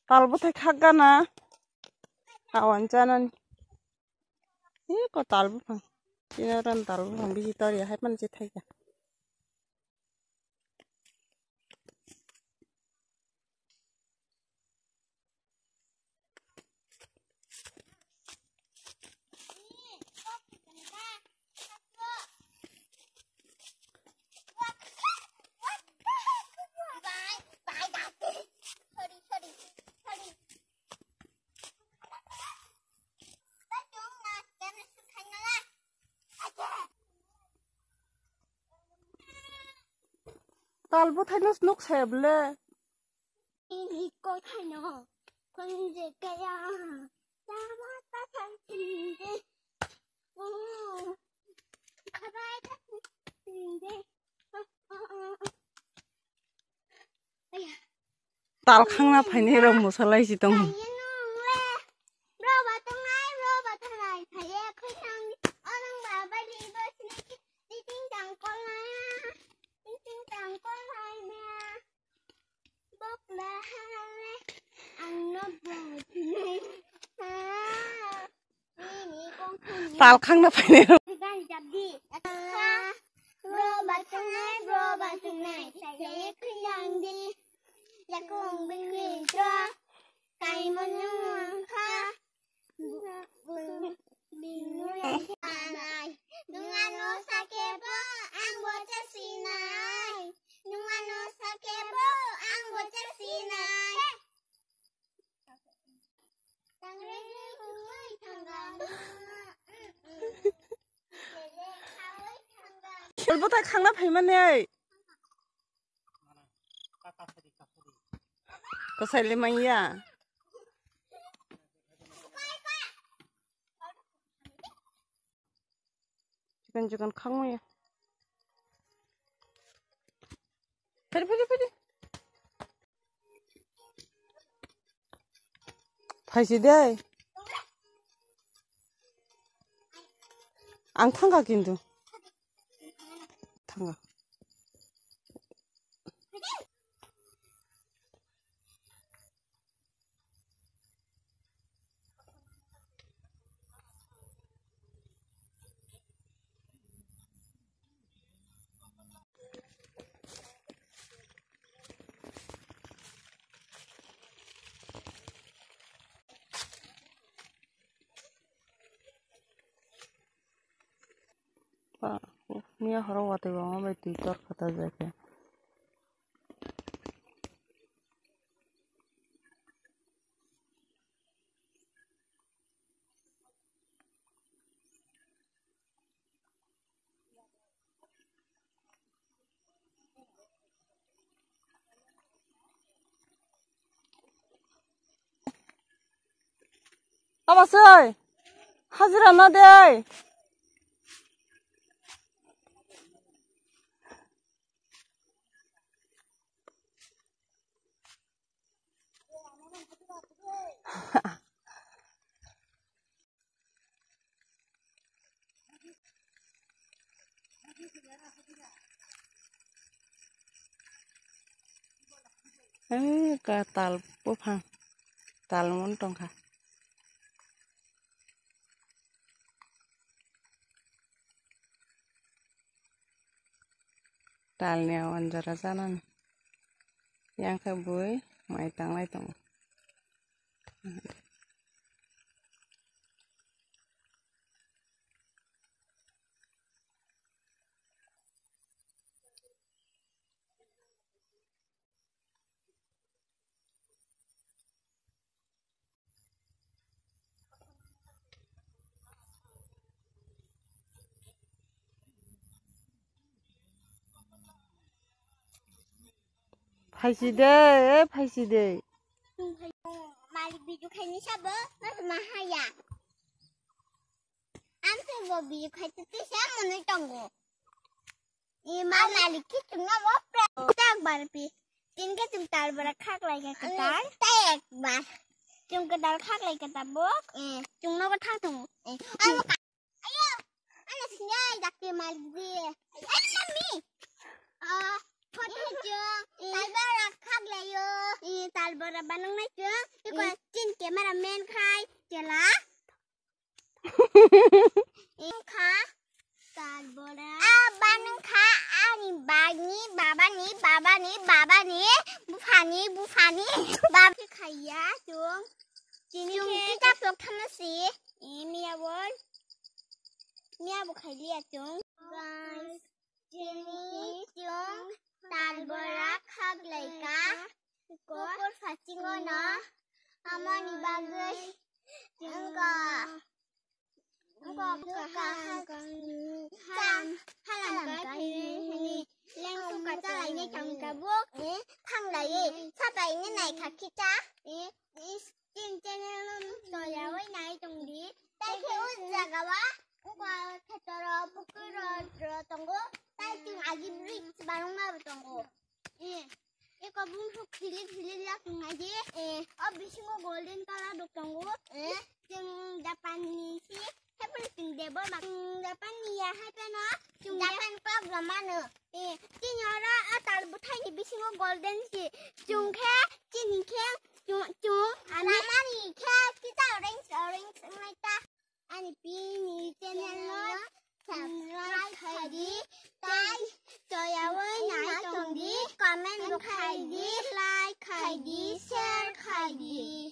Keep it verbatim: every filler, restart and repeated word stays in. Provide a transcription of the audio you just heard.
Tal bwthai khak gana. Awan chanani. Eko tal buphang. Chini oro tal buphang bisi tor ya hai mani se thai ya. Tal bwthaino nuk saya bwle. Ini kok thaino. Kong je kaya. Sama ta thang sinde. Khabai ta sinde. Tal khangna phainai rok mosalai si tongo. Tal khangna phainai rok. Bro ba tongnai, bro ba tongnai, sai sai khuyang di. Yakung bini jo, kaimon nung kha. Nungano sakebo ang bo chasinai. Nungano sakebo ang bo chasinai. Khel bwthai khangna phaimani ai. Kwsai le manya. Chikon chikon khangmaya. Phari, phari, phari. Phaisi dei. Ang thangkha kintu. Thangkha. Ba, miya horo watwi bangma bai twi tor kha ta jai khe. Abo soi. Hajira no dei. Eh, ka tal buphang, tal mon tongkha. Talni awan jora janani. Yang khe bui mai tanglai tongo. Phaisi de, phaisi de. Malik video khaini sabo, mas mahaya. Ang se bo video khaite te se monoi tongo. Ima malik ki chungna bo pre. Tak bar pi. Tin ke tum tal bara khak lai ka kitar. Tak bar. Tum ke tal khak lai ka tabok. Chungna bo thang tung. Ayo, ano sinjai dakti malik di. Ayo mami. Ah, photo chung. Tal bara khak lai yo. Tal bara banang nai chung. Question cameraman khai chela. Kha. Tal bora. A banung kha ani bagni, babani, babani, babani, buphani, buphani, bab khaiya chung. Chini chung khe kita pok thamasi. Miya bol. Miya bo khailiya chung. Guys, chini chung tal bora khak laika. Kukur phasingo no. Amoni bagwi. Engko. Engko buka hangkang. Cham halam kai hini. Leng tuka chalai ni tangka buk. Thanglai. Sabai ni nai kha kita. Is ching channel no toya wai nai tong di. Tai khe o jaga wa. Engko khetoro pukur ro tongo. Tai ching agi bridge barung ma tongo. Eko bumsuk khili khili lak nai di. O bisingo golden color dok tongo. Chwng Japan ni si, happy chwng debo mak. Chwng Japan ni ya hai peno. Chwng Japan kok romano. Chini oro a tal bwthai ni bisingo golden si. Chwng khe, chini khe, chwng, chwng, ami. Ramani khe kita orange, orange wngnai ta. Ani pini channel no subscribe khai di, tai toya wai nai tong di, comment bo khai di, like khai di, share khai di.